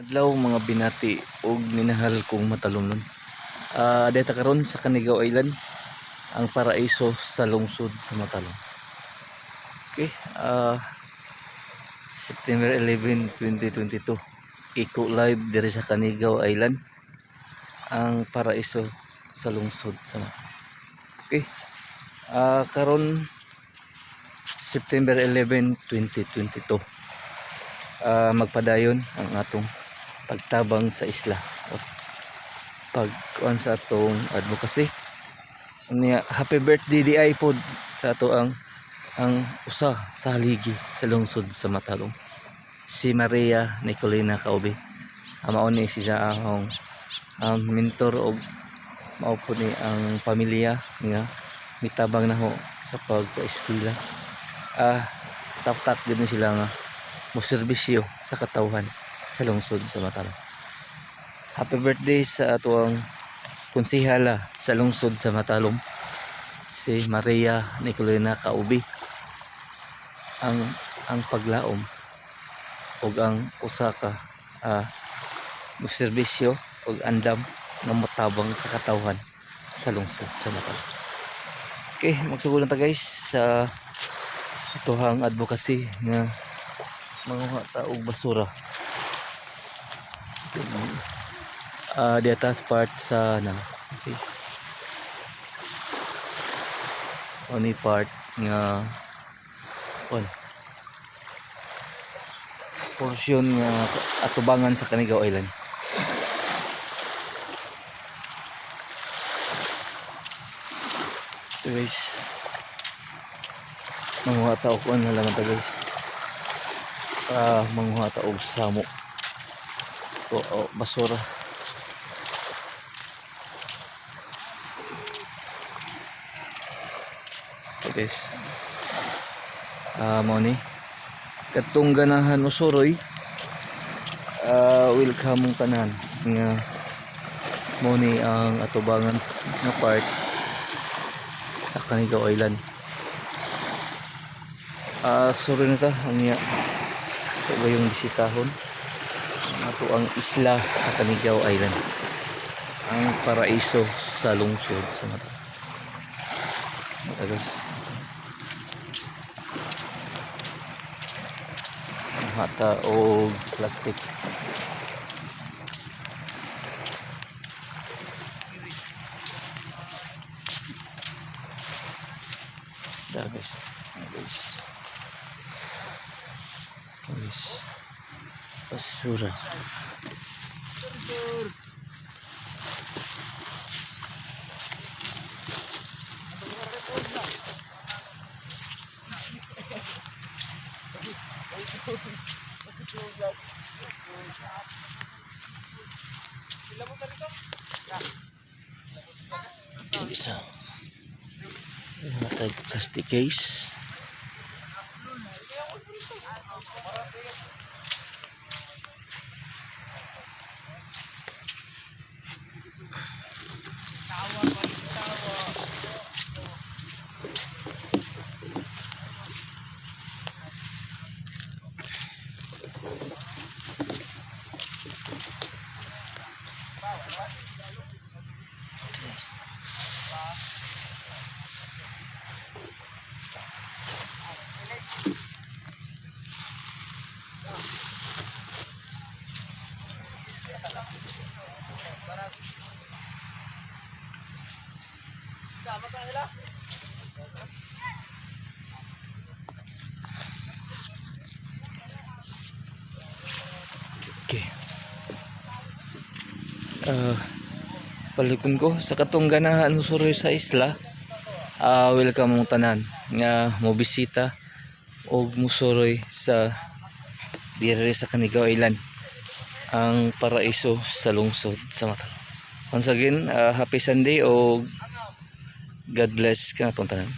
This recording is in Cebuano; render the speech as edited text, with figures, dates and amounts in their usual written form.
Adlaw, mga binati ug minahal kong matalomnon. Dito karon sa Canigao Island, ang paraiso sa lungsod sa Matalom. Okay, September 11, 2022. Iko live diri sa Canigao Island, ang paraiso sa lungsod sa Matalom. Okay. Karon September 11, 2022. Magpadayon ang atong pagtabang sa isla o pagkuan sa atong advocacy. Unya, happy birthday di ay pod sa ato ang usa sa haligi sa lungsod sa Matalom, si Maria Nicolina Kaubi. Mao ni siya ang mentor og mao po ni ang pamilya nga mitabang naho sa pagka-eskwela. Taktak din ni sila nga moserbisyo sa katawhan sa lungsod sa Matalom. Happy birthday sa atoang konsehala sa lungsod sa Matalom, si Maria Nicolina Kaubi. Ang paglaom ug ang usa ka moserbisyo ug andam nga motabang sa katawhan sa lungsod sa Matalom. Okay, magsugod na ta, guys, sa atohang advocacy nga manguha ta og basura. Dito sa part sa ano, guys. Only part nga on portion nga atubangan sa Canigao Island. So guys, manguha ta og kuan na lang ta, guys. Manguha ta og samo o basura. So guys, mao ni katong ganahan mosuroy, welcome mong tanan nga mao ni ang atubangan nga part sa Canigao Island. Suroy na ta unya ito ba yung bisitahon ang ato ang isla sa Canigao Island, ang paraiso sa lungsod sa Mata. Mata, guys. Hata o plastic. Da, guys. Ah, guys. Guys. Basura. Isa. Matag plastic case. Okay. Palikon ko sa katong ganahan mosuroy sa isla. Welcome mong tanan nga mo bisita og musuroy sa diri sa Canigao Island, ang paraiso sa lungsod sa Matalom. Once again, happy Sunday o God bless kanatong tanan.